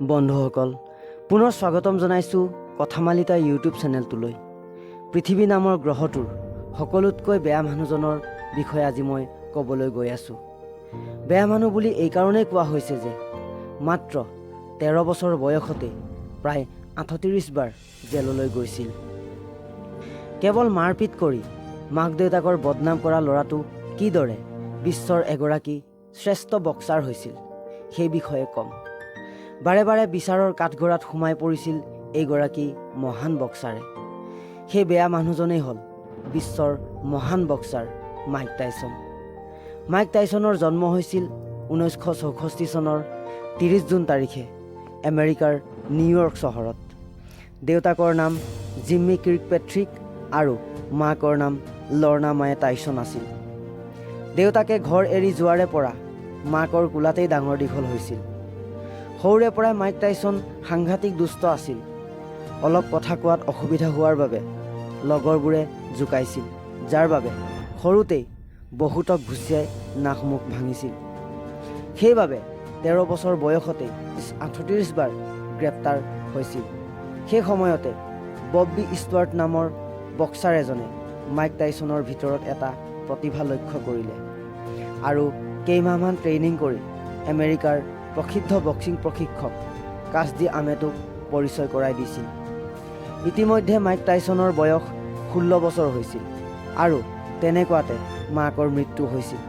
বন্ধুসকল, পুনৰ স্বাগতম জনাইছোঁ কথামালিকা ইউটিউব চেনেলটোলৈ। পৃথিৱী নামৰ গ্ৰহটোৰ সকলোতকৈ বেয়া মানুহজনৰ বিষয়ে আজি মই ক'বলৈ গৈ আছোঁ। বেয়া মানুহ বুলি এইকাৰণেই কোৱা হৈছে যে মাত্ৰ 13 বছৰ বয়সতে প্ৰায় 38 বাৰ জেললৈ গৈছিল। কেৱল মাৰপিট কৰি মাক দেউতাকৰ বদনাম কৰা ল'ৰাটো কিদৰে বিশ্বৰ এগৰাকী শ্ৰেষ্ঠ বক্সাৰ হৈছিল, সেই বিষয়ে ক'ম। বাৰে বাৰে বিচাৰৰ কাঠগড়াত সোমাই পৰিছিল এইগৰাকী মহান বক্সাৰে। সেই বেয়া মানুহজনেই হ'ল বিশ্বৰ মহান বক্সাৰ মাইক টাইছন। মাইক টাইছনৰ জন্ম হৈছিল 1964 চনৰ 30 জুন তাৰিখে আমেৰিকাৰ নিউয়ৰ্ক চহৰত। দেউতাকৰ নাম জিম্মী কিৰ্কপেট্ৰিক আৰু মাকৰ নাম লৰ্ণা মায়ে টাইছন আছিল। দেউতাকে ঘৰ এৰি যোৱাৰে পৰা মাকৰ কোলাতেই ডাঙৰ দীঘল হৈছিল। সৰুৰে পৰাই মাইক টাইছন সাংঘাতিক দুষ্ট আছিল। অলপ কথা কোৱাত অসুবিধা হোৱাৰ বাবে লগৰবোৰে জোকাইছিল, যাৰ বাবে সৰুতেই বহুতক ঘুচিয়াই নাক মুখ ভাঙিছিল। সেইবাবে 13 বছৰ বয়সতেই 38 বাৰ গ্ৰেপ্তাৰ হৈছিল। সেই সময়তে বব্বী ষ্টুৱাৰ্ট নামৰ বক্সাৰ এজনে মাইক টাইছনৰ ভিতৰত এটা প্ৰতিভা লক্ষ্য কৰিলে আৰু কেইমাহমান ট্ৰেইনিং কৰি আমেৰিকাৰ প্ৰসিদ্ধ বক্সিং প্ৰশিক্ষক কাছ ডি আমেটোক পৰিচয় কৰাই দিছিল। ইতিমধ্যে মাইক টাইছনৰ বয়স 16 বছৰ হৈছিল আৰু তেনেকুৱাতে মাকৰ মৃত্যু হৈছিল।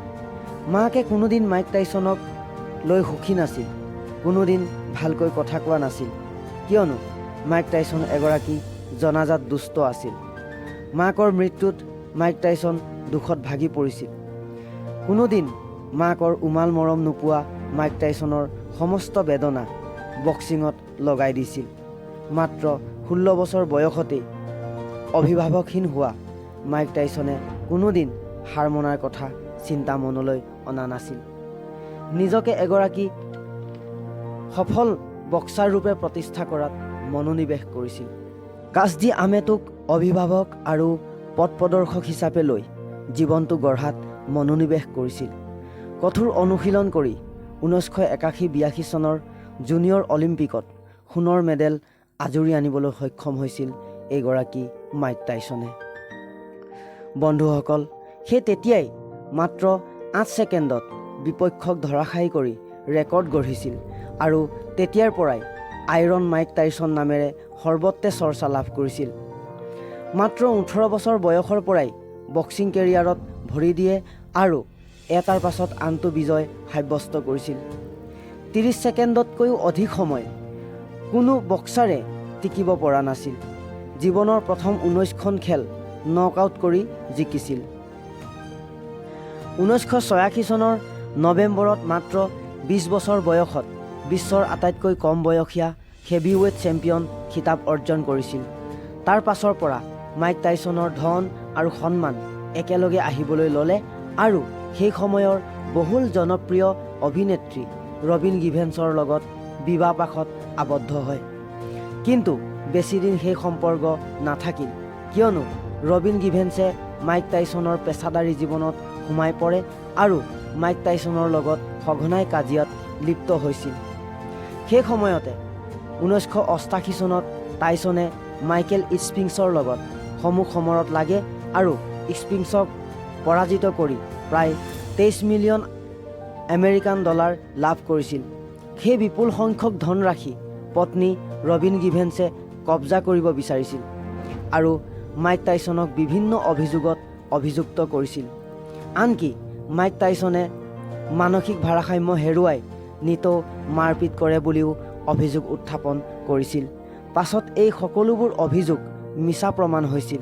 মাকে কোনোদিন মাইক টাইছনক লৈ সুখী নাছিল, কোনোদিন ভালকৈ কথা কোৱা নাছিল, কিয়নো মাইক টাইছন এগৰাকী জনাজাত দুষ্ট আছিল। মাকৰ মৃত্যুত মাইক টাইছন দুখত ভাগি পৰিছিল। কোনোদিন মাকৰ উমাল মৰম নোপোৱা মাইক টাইছনৰ সমস্ত বেদনা বক্সিঙত লগাই দিছিল। মাত্ৰ 16 বছৰ বয়সতেই অভিভাৱকহীন হোৱা মাইক টাইছনে কোনোদিন হাৰ মনাৰ কথা চিন্তা মনলৈ অনা নাছিল। নিজকে এগৰাকী সফল বক্সাৰ ৰূপে প্ৰতিষ্ঠা কৰাত মনোনিৱেশ কৰিছিল। কাছডি আমেটোক অভিভাৱক আৰু পথ প্ৰদৰ্শক হিচাপে লৈ জীৱনটো গঢ়াত মনোনিৱেশ কৰিছিল। কঠোৰ অনুশীলন কৰি 1981-82 চনৰ জুনিয়ৰ অলিম্পিকত সোণৰ মেডেল আজুৰি আনিবলৈ সক্ষম হৈছিল এইগৰাকী মাইক টাইছনে। বন্ধুসকল, সেই তেতিয়াই মাত্ৰ 8 ছেকেণ্ডত বিপক্ষক ধৰাশায়ী কৰি ৰেকৰ্ড গঢ়িছিল আৰু তেতিয়াৰ পৰাই আইৰণ মাইক টাইছন নামেৰে সৰ্বত্ৰে চৰ্চা লাভ কৰিছিল। মাত্ৰ 18 বছৰ বয়সৰ পৰাই বক্সিং কেৰিয়াৰত ভৰি দিয়ে আৰু এটাৰ পাছত আনটো বিজয় সাব্যস্ত কৰিছিল। 30 ছেকেণ্ডতকৈও অধিক সময় কোনো বক্সাৰে টিকিব পৰা নাছিল। জীৱনৰ প্ৰথম 19খন খেল নক আউট কৰি জিকিছিল। 1986 চনৰ নৱেম্বৰত মাত্ৰ 20 বছৰ বয়সত বিশ্বৰ আটাইতকৈ কম বয়সীয়া হেভিৱেইট চেম্পিয়ন খিতাপ অৰ্জন কৰিছিল। তাৰ পাছৰ পৰা মাইক টাইছনৰ ধন আৰু সন্মান একেলগে আহিবলৈ ল'লে আৰু সেই সময়ৰ বহুল জনপ্ৰিয় অভিনেত্ৰী ৰবিন গিভেন্সৰ লগত বিবাহপাশত আবদ্ধ হয়। কিন্তু বেছিদিন সেই সম্পৰ্ক নাথাকিল, কিয়নো ৰবিন গিভেন্সে মাইক টাইছনৰ পেছাদাৰী জীৱনত সোমাই পৰে আৰু মাইক টাইছনৰ লগত সঘনাই কাজিয়াত লিপ্ত হৈছিল। সেই সময়তে 1988 চনত টাইছনে মাইকেল স্পিংছৰ লগত সমুখ সমৰত লাগে আৰু স্পিংছক পৰাজিত কৰি প্ৰায় 23 মিলিয়ন আমেৰিকান ডলাৰ লাভ কৰিছিল। সেই বিপুল সংখ্যক ধনৰাশি পত্নী ৰবিন গিভেন্সে কব্জা কৰিব বিচাৰিছিল আৰু মাইক টাইছনক বিভিন্ন অভিযোগত অভিযুক্ত কৰিছিল। আনকি মাইক টাইছনে মানসিক ভাৰসাম্য হেৰুৱাই নিতৌ মাৰপিট কৰে বুলিও অভিযোগ উত্থাপন কৰিছিল। পাছত এই সকলোবোৰ অভিযোগ মিছা প্ৰমাণ হৈছিল।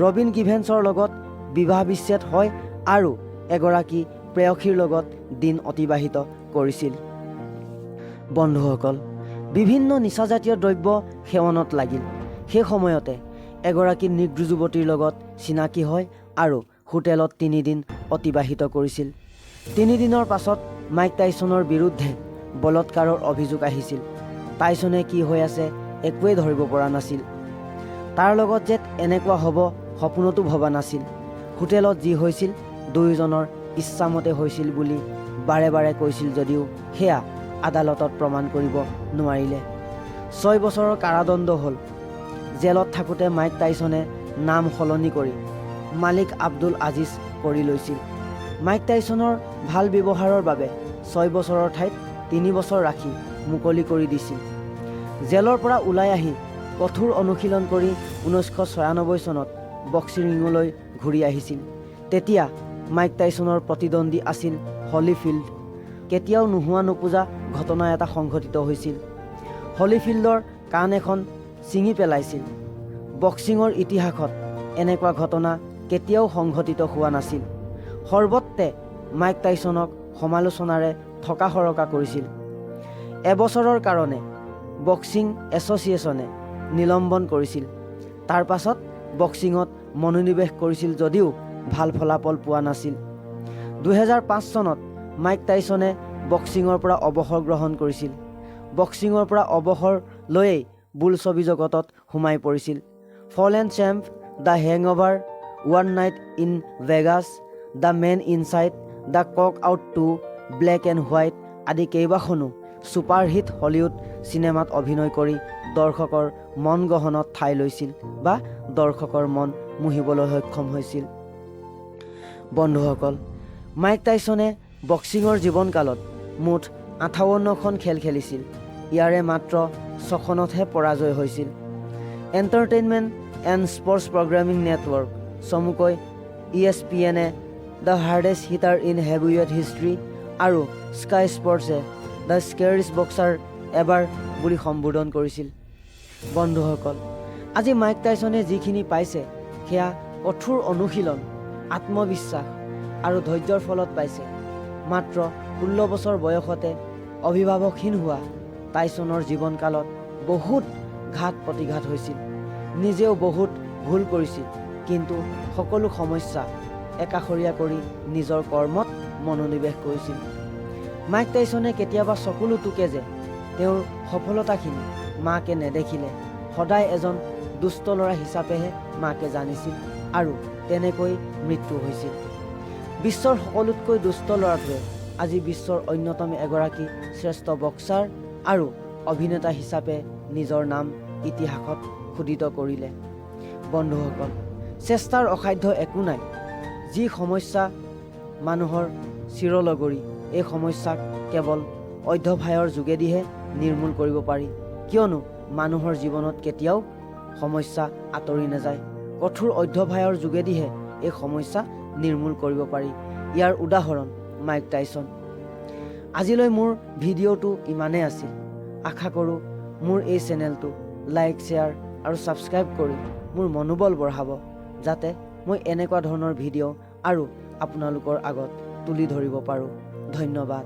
ৰবিন গিভেন্সৰ লগত বিবাহ বিচ্ছেদ হয় আৰু এগৰাকী প্ৰেয়সীৰ লগত দিন অতিবাহিত কৰিছিল। বন্ধুসকল, বিভিন্ন নিচাজাতীয় দ্ৰব্য সেৱনত লাগিল। সেই সময়তে এগৰাকী নিগ্ৰো যুৱতীৰ লগত চিনাকি হয় আৰু হোটেলত 3 দিন অতিবাহিত কৰিছিল। 3 দিনৰ পাছত মাইক টাইছনৰ বিৰুদ্ধে বলৎকাৰৰ অভিযোগ আহিছিল। টাইছনে কি হৈ আছে একোৱেই ধৰিব পৰা নাছিল। তাৰ লগত যে এনেকুৱা হ'ব, সপোনতো ভবা নাছিল। হোটেলত যি হৈছিল, দুয়োজনৰ ইচ্ছামতে হৈছিল বুলি বাৰে বাৰে কৈছিল যদিও সেয়া আদালতত প্ৰমাণ কৰিব নোৱাৰিলে। 6 বছৰৰ কাৰাদণ্ড হ'ল। জেলত থাকোঁতে মাইক টাইছনে নাম সলনি কৰি মালিক আব্দুল আজিজ কৰি লৈছিল। মাইক টাইছনৰ ভাল ব্যৱহাৰৰ বাবে 6 বছৰৰ ঠাইত 3 বছৰ ৰাখি মুকলি কৰি দিছিল। জেলৰ পৰা ওলাই আহি কঠোৰ অনুশীলন কৰি 1996 চনত বক্সিং ৰিঙলৈ ঘূৰি আহিছিল। তেতিয়া মাইক টাইছনৰ প্ৰতিদ্বন্দ্বী আছিল হলিফিল্ড। কেতিয়াও নোহোৱা নোপোজা ঘটনা এটা সংঘটিত হৈছিল। হলিফিল্ডৰ কাণ এখন ছিঙি পেলাইছিল। বক্সিঙৰ ইতিহাসত এনেকুৱা ঘটনা কেতিয়াও সংঘটিত হোৱা নাছিল। সৰ্বত্ৰে মাইক টাইছনক সমালোচনাৰে থকা সৰকা কৰিছিল। এবছৰৰ কাৰণে বক্সিং এছ'চিয়েশ্যনে নিলম্বন কৰিছিল। তাৰ পাছত বক্সিঙত মনোনিৱেশ কৰিছিল যদিও ভাল ফলাফল পোৱা নাছিল। 2005 চনত মাইক টাইছনে বক্সিঙৰ পৰা অৱসৰ গ্ৰহণ কৰিছিল। বক্সিঙৰ পৰা অৱসৰ লৈয়েই বোলছবি জগতত সোমাই পৰিছিল। Fallen Champ, The Hangover, One Night in Vegas, The Man Inside, The Knockout 2, Black and White আদি কেইবাখনো ছুপাৰহিট হলিউড চিনেমাত অভিনয় কৰি দৰ্শকৰ মন গহনত ঠাই লৈছিল বা দৰ্শকৰ মন মুহিবলৈ সক্ষম হৈছিল। বন্ধুসকল, মাইক টাইছনে বক্সিঙৰ জীৱনকালত মুঠ 58খন খেল খেলিছিল। ইয়াৰে মাত্ৰ 6খনতহে পৰাজয় হৈছিল। Entertainment and sports programming network চমুকৈ ইএছপিএনে "the hardest hitter in heavyweight history" আৰু স্কাই স্পৰ্টছে "the স্কেৰিয়েষ্ট বক্সাৰ এভাৰ" বুলি সম্বোধন কৰিছিল। বন্ধুসকল, আজি মাইক টাইছনে যিখিনি পাইছে, সেয়া কঠোৰ অনুশীলন, আত্মবিশ্বাস আৰু ধৈৰ্যৰ ফলত পাইছে। মাত্ৰ 16 বছৰ বয়সতে অভিভাৱকহীন হোৱা টাইছনৰ জীৱনকালত বহুত ঘাত প্ৰতিঘাত হৈছিল। নিজেও বহুত ভুল কৰিছিল, কিন্তু সকলো সমস্যা একাষৰীয়া কৰি নিজৰ কৰ্মত মনোনিৱেশ কৰিছিল। মাইক টাইছনে কেতিয়াবা চকুলো টোকে যে তেওঁৰ সফলতাখিনি মাকে নেদেখিলে। সদায় এজন দুষ্ট ল'ৰা হিচাপেহে মাকে জানিছিল আৰু তেনেকৈ মৃত্যু হৈছিল। বিশ্বৰ সকলোতকৈ দুষ্ট ল'ৰাটোৱে আজি বিশ্বৰ অন্যতম এগৰাকী শ্ৰেষ্ঠ বক্সাৰ আৰু অভিনেতা হিচাপে নিজৰ নাম ইতিহাসত খোদিত কৰিলে। বন্ধুসকল, চেষ্টাৰ অসাধ্য একো নাই। যি সমস্যা মানুহৰ চিৰলগৰী, এই সমস্যাক কেৱল অধ্যৱসায়ৰ যোগেদিহে নিৰ্মূল কৰিব পাৰি। কিয়নো মানুহৰ জীৱনত কেতিয়াও সমস্যা আঁতৰি নাযায়। কঠোৰ অধ্যৱসায়ৰ যোগেদিহে এই সমস্যা নিৰ্মূল কৰিব পাৰি। ইয়াৰ উদাহৰণ মাইক টাইছন। আজিলৈ মোৰ ভিডিঅ'টো ইমানেই আছিল। আশা কৰোঁ মোৰ এই চেনেলটো লাইক, শ্বেয়াৰ আৰু ছাবস্ক্ৰাইব কৰি মোৰ মনোবল বঢ়াব, যাতে মই এনেকুৱা ধৰণৰ ভিডিঅ' আৰু আপোনালোকৰ আগত তুলি ধৰিব পাৰোঁ। ধন্যবাদ।